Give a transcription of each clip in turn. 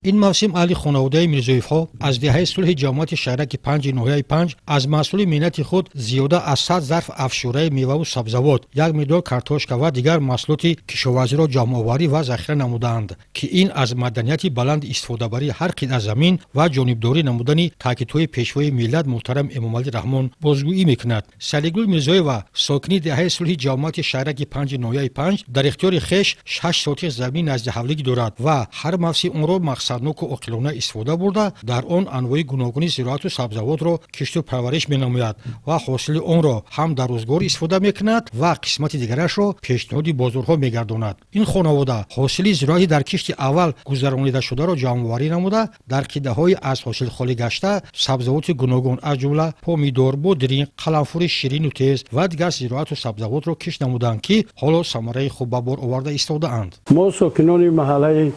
Ин мавсим аҳли хонаводаи Мирзоевҳо аз деҳаи Сулҳи ҷамоати шаҳраки Панҷи ноҳияи Панҷ аз маҳсули меҳнати худ зиёда аз 100 зарф афшураи меваву сабзавот, як миқдор картошка ва дигар маҳсулоти кишоварзиро ҷамъоварӣ ва захира намудаанд, ки ин аз маданияти баланд истифодабарии ҳар қитъа замин ва ҷонибдорӣ намудани таъкидҳои Пешвои миллат муҳтарам Эмомалӣ Раҳмон бозгӯӣ мекунад. Салигул Мирзоева, сокини деҳаи Сулҳи ҷамоати шаҳраки Панҷи ноҳияи Панҷ, дар ихтиёри хеш 6 сотих замин назди ҳавлигӣ дорад ва ҳар мавсим онро мақсадноку оқилона истифода бурда, дар он анвои гуногуни зироату сабзавотро кишту парвариш менамояд ва ҳосили онро ҳам дар рӯзгор истифода мекунад ва қисмати дигарашро пешниҳоди бозорҳо мегардонад. Ин хонавода ҳосили зироати дар кишти аввал гузаронидашударо ҷамъоварӣ намуда, дар қитъаҳои аз ҳосил холӣ гашта сабзавоти гуногун, аз ҷумла помидор, бодиринг, қаламфури ширину тез ва дигар зироату сабзавотро кишт намуданд, ки ҳоло самараи хуб ба бор оварда истодаанд. Мо, сокинони маҳаллаи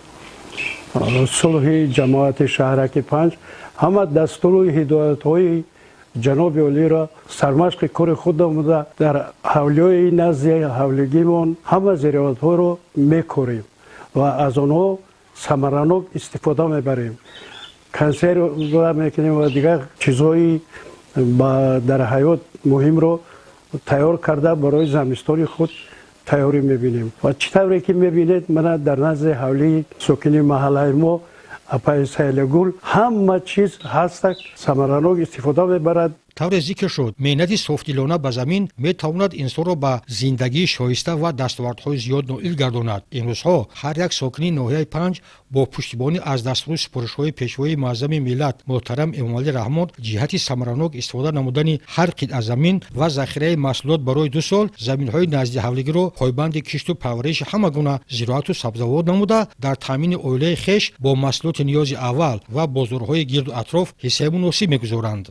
Сулҳи ҷамоати шаҳраки Панҷ, ҳама дастуру ҳидоятҳои ҷаноби олиро сармашқи кори худ намуда, дар ҳавлиҳои назди ҳавлигимон ҳама зироатҳоро мекорем ва аз онҳо самаранок истифода мебарем. Консерва мекунем ва дигар чизҳои дар ҳаёт муҳимро тайёр карда, барои замистони худ тайёрӣ мебинем. Ва чӣ тавре ки мебинед, мана дар назди ҳавлии сокини маҳаллаи мо апаи Сайлагул ҳама чиз ҳастак, самаранок истифода мебарад. Тавре зикр шуд, меҳнати софдилона ба замин метавонад инсонро ба зиндагии шоиста ва дастовардҳои зиёд ноил гардонад. Имрӯзҳо ҳар як сокини ноҳияи Панҷ бо пуштибонӣ аз дастуру супоришҳои Пешвои муаззами миллат муҳтарам Эмомалӣ Раҳмон ҷиҳати самаранок истифода намудани ҳар қитъа замин ва захираи маҳсулот барои 2 сол заминҳои наздиҳавлигиро пойбанди кишту парвариши ҳама гуна зироату сабзавот намуда, дар таъмини оилаи хеш бо маҳсулоти ниёзи аввал ва бозорҳои гирду атроф ҳиссаи муносиб мегузоранд.